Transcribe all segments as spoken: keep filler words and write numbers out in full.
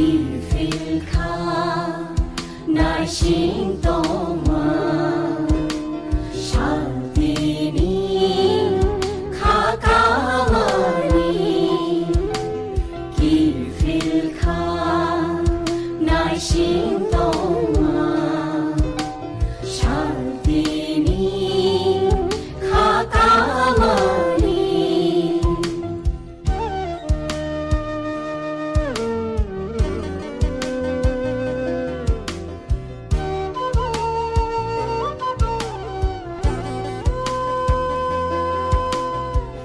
Kiphilkha naising tongma, shaltini kha kamani. Kiphilkha naising tongma, shaltini kha kamani.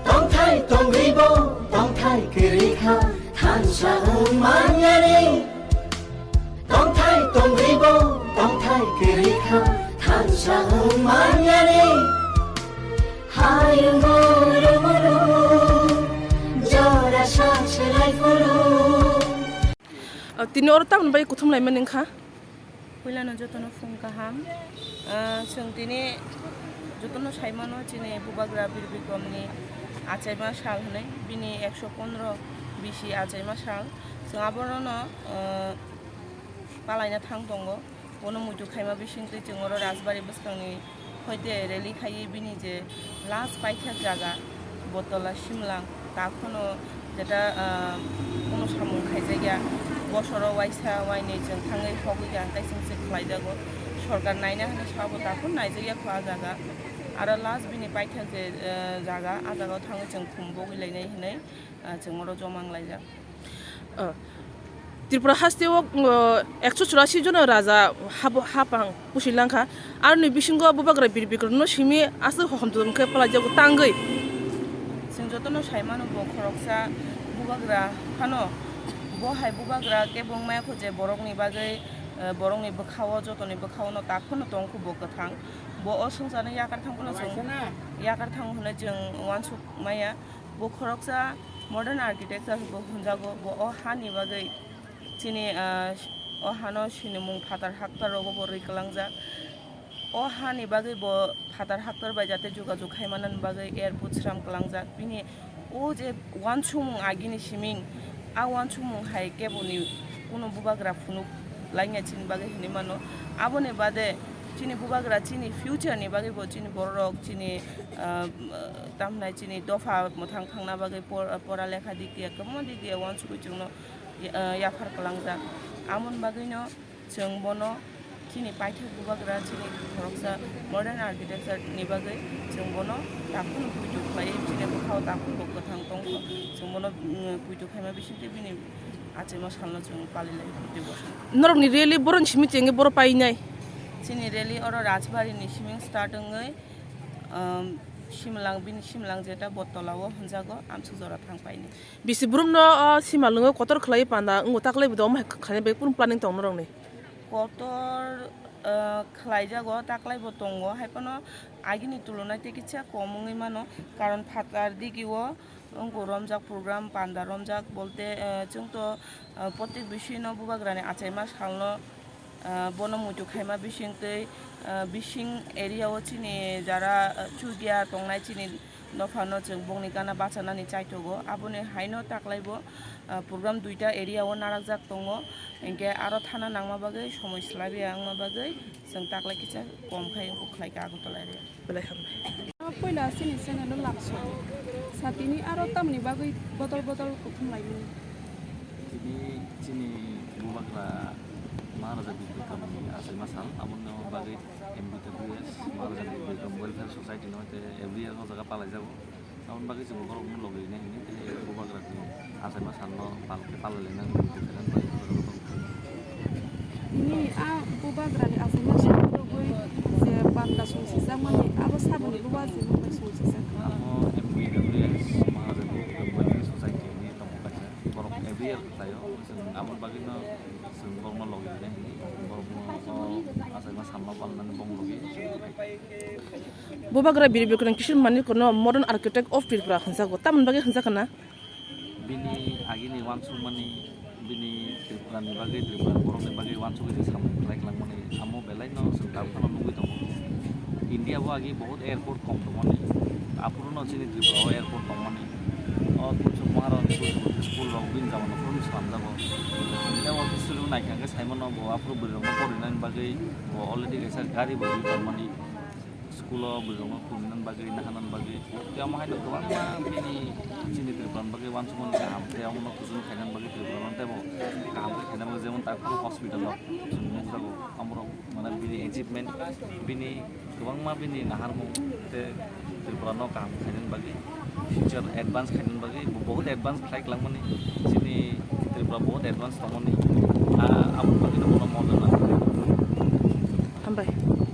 Tongthai tongribo, tongthai kwrwi kha, thansa wng manyani. Tongthai tongribo, tongthai kwrwi kha, thansa wng manyani. Hayung guru guru, jora sak selai phuru. Ah, tini oro tamoni bai kuthum laimani wngkha? Puilano jotono phung kaham. Ah, chwng tini jotono saimano chini Bubagra Bir Bikramni achaima sal hwnwi, bini ekso pondro bisi achaima sal. Chwng abono, ah, palaina thang tongo. Bono muitu khaima bisingtwi chwng oro Rajbari bwskangni hoite rally khaiwi bini je last paithak jaga Botola Simlang, ta kheno jeta, ah, kono samung khaijakya, bosoro waisa wainwi chwng thangwi sogwi ya, tei chwng se khlaijago. Sorkar naina hwnwi sabo ta kheno naijakya kho a jaga. Aro last bini paithak je, ah, jaga, a jagao thangwi chwng khum bogwi lainai hwnwi, ah, chwng oro joma wng laijak. Ah, Tripura haste o, uh, ekso churasi jona raja hap-, hapang pusi langkha. Aroni bisingo Bubagra Bir Bikramno simi aswk hohom totom khe palaijago tangwi. Chwng jotono saimano bo khoroksa Bubagra phano. Bo hai Bubagra kebo wng maya kho je borokni bagwi, uh, borokni bwkhao, jotoni bwkhaono ta kheno tong kho bo kwthang. Bo o swngcharno yakar thang phano chwng yakar thango hwnwi chwng uansuk maya. Bo khoroksa modern architecture bo hwnjago. Bo o hani bagwi chini, ah, o hano sinimung phatar haktar rogo bo rwi kwlangjak. O hani bagwi bo phatar haktar bai jate jogajog khai manani bagwi airport sram kwlangjak. Bini o je uansukmung agini siming, a uansukmung hai keboni kuno Bubagra phunuk laina chini bagwi hinwi mano. Aboni bade chini Bubagra chini future ni bagwi bo chini bororok chini, ah, tamhnai chini dopha mwthang thangna bagwi por-, pora lekha dik diya, kwbangma dik diya uansugwi chwngno ya-, yaphar kwlangjak. Amoni bagwino chwng bono chini paithak Bubagra, chini khoroksa modern architecture ni bagwi chwng bono takhuk puitu khlai, chini bwkhao takhuk bo kwthang tongkho, chwng bono, mm, puitu khaima bisingtwi bini achaima salno chwng palilai puitu bo. Norokni rally boroni simi chengwi boro painai? Chini rally oro Rajbari ni siming start wngwi, um, Simlang, bini Simlang jeta Bottola o hwnjago, amsuk jora thang paini. Bisi borokno, o, Simalwngo kotor khlaiwi panda wngo, taklai bo omo hai khlaina bagwi kunu planning tong norokni? Kotor, uh, khlaijago, taklai bo tongo, hai phano agini tulonai tei kisa kom wngwi mano, karon phatar digi o wngkuk romjak program, panda romjak bolte, uh, chwng to, uh, protek bisino Bubagrani achaima salno, ah, bono muitu khaima bisingtwi, ah, bising area o chini jara, ah, chukya tongnai chini dophano chwng bongni gana bachanani chaitogo. Aboni haino taklaibo, ah, program duita area o narakjak tongo, hinkhe aro thana nangma bagwi somoi swlaiya wngma bagwi chwng taklai kisa kom khai wngkuk khlaikha Agartala area. Belai hambai. Poila chini channel o lamsok. Satini aro tamni bagwi bodol bodol kuthum laimani. Tini chini Bubagra Maharaja Bir Bikramni achaima sal, aboni bagwi M B W S Maharaja Bir Bikram Welfare Society no te every year no jaga palaijago. Aboni bagwi chwng borok no logi nai hini tini Bubagra ni achaima sal no pal-, palai laina bagwi. Tini a Bubagrani achaima sal rogwi je panda song sijakmani, abo saboni bubagra song sijak. Amo M B W S Maharaja Welfare Society ni tongo kaisa. Borok every year khlaio. Chwng amo bagwino chwng borokno logi rwnai hwnwi borokno o achaima salno palnani bong logi. Bubagra Bir Bikram Kishore Manikno Modern Architect of Tripura hwnjago. Tamoni bagwi hwnjakha na? Bini agini uansukmani, bini Tripurani bagwi, Tripura borokni bagwi uansugwi je samung khlai kwlangmani, amo belaino chwng tabuk phano nugwi tongo. India o agi bahut airport kom tongmani, aphuruno chini Tripura o airport tongmani. O kuchukma Aro school rok bini jama no phuru swnamjago. Tei o history o naikha khe sai mano bo aphuru bwrwi rokno porinani bagwi bo already kaisa gari bo rwi tongmani. School o bwrwi rokno khulumnani bagwi, naharnani bagwi. Tei omo haino kwbangma bini chini Tripura ni bagwi uansukmani kaham tei omono kuchuk khainani bagwi Tripura no teibo kaham khe khainani bagwi jemon ta khoro hospital rok chwng nukjago. Amorok mane bini achievement, bini kwbangma bini naharmung tei Tripura no kaham khainani bagwi, future advance khainani bagwi bo bahut advance khlai kwlangmani. Chini Tripura bahut advance tongmani. Ah, aboni bagwi no bono modern